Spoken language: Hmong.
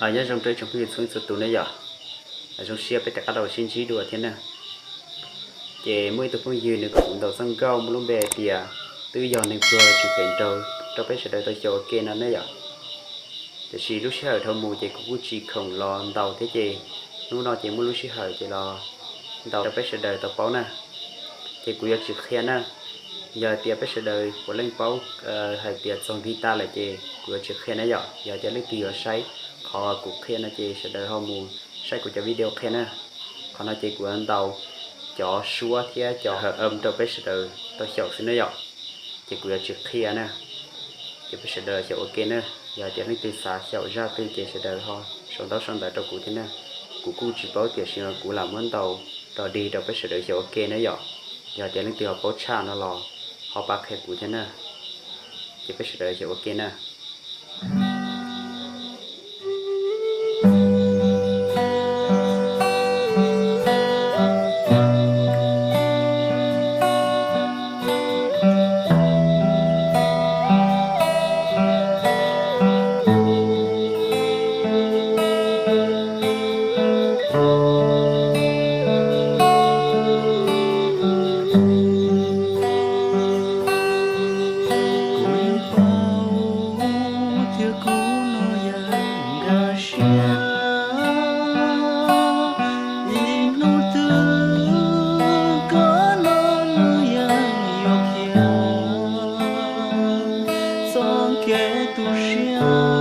Nyob zoo rau ib tsoom phooj ywg txhua leej txhua tus ne yom. Zoo siab peb rov qab los sib ntsib dua thiab na. Ces muaj ib tug phooj ywg nws kom kuv ntaus txoj nkauj muaj lub npe hais tias twb yog neeg pluag tsis phem nraug rau peb sawv daws tau xyaum ua ke no ne yom. Tiam sis lub sij hawm dhau mus ces kuv kuj tsis khoom los ntaus thiab ces hnub no ces muaj lub sij hawm ces los ntaus rau peb sawv daws tau paub na. Ces kuv yuav tsis qhia na. Yog tias peb sawv daws puav leej paub hais tias txog guitar lawm ces kuv yuav tsis qhia na yom. Yog tias leej twg yuav saib qhov kuv qhia no ces sawv daws ho mus saib kuv cov video qhia na. Qhov no ces kuv yuav ntaus cov suab thiab cov hawm rau peb sawv daws tau xyaum xwb na yom. Ces kuv yuav tsis qhia na. Ces peb sawv daws xyaum ua ke na. Yog tias leej twg xav xyaum zaj twg ces sawv daws ho sau ntaub sau ntawv rau kuv thiab na. Kuv kuj tsis paub tiam sis mas kuv lam muab ntaus ros dig rau peb sawv daws xyaum ua ke na yom. Yog tias leej twg ho paub tshaj no los ho pab qhia kuv thiab na. Ces peb sawv daws xyaum ua ke na. Kuv yeej paub tias kuv no yog nkag siab, ib hnub twg koj no nws yeej yuav khiav, txoj kev tu siab